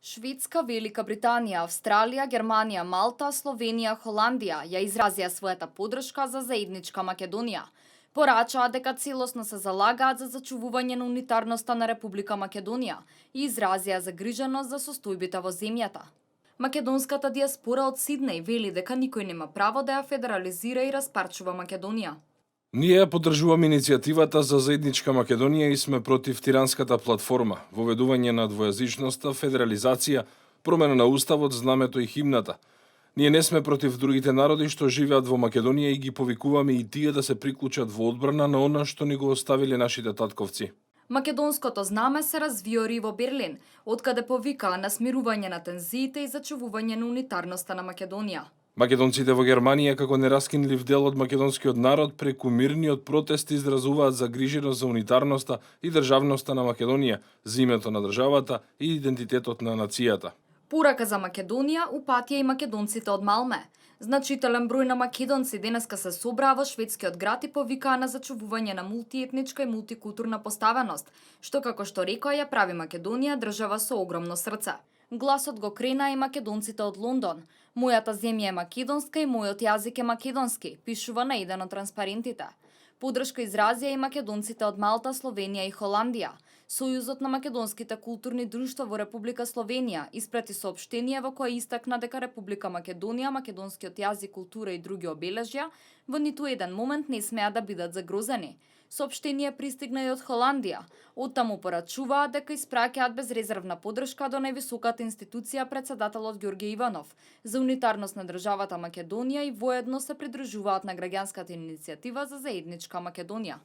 Шведска, Велика Британија, Австралија, Германија, Малта, Словенија, Холандија ја изразија својата поддршка за заедничка Македонија. Порачаа дека целосно се залагаат за зачувување на унитарноста на Република Македонија и изразија загриженост за состојбите во земјата. Македонската диаспора од Сиднеј вели дека никој нема право да ја федерализира и распарчува Македонија. Ние ја поддржуваме иницијативата за заедничка Македонија и сме против тиранската платформа, воведување на двојазичноста, федерализација, промена на уставот, знамето и химната. Ние не сме против другите народи што живеат во Македонија и ги повикуваме и тие да се приклучат во одбрана на она што ни го оставиле нашите татковци. Македонското знаме се развиори во Берлин, откаде повикаа на смирување на тензиите и зачувување на унитарноста на Македонија. Македонците во Германија, како нераскинлив дел од македонскиот народ, преку мирниот протест изразуваат загриженост за унитарноста и државноста на Македонија, за името на државата и идентитетот на нацијата. Порака за Македонија упатија и македонците од Малме. Значителен број на македонци денеска се собраа во шведскиот град и повикаа на зачувување на мултиетничка и мултикултурна поставеност, што како што рекоа ја прави Македонија држава со огромно срце. Гласот го крена и македонците од Лондон. Мојата земја е македонска и мојот јазик е македонски, пишува на еден од транспарентите. Поддршка изразија и македонците од Малта, Словенија и Холандија. Сојузот на македонските културни друштва во Република Словенија испрати соопштение во кое истакна дека Република Македонија, македонскиот јазик, култура и други обележја во ниту еден момент не смеа да бидат загрозени. Соопштение пристигна и од Холандија. Оттаму порачуваа дека испраќаат безрезервна поддршка до највисоката институција претседателот Ѓорѓе Иванов за унитарност на државата Македонија и воедно се придружуваат на граѓанската иницијатива за заедничка Македонија.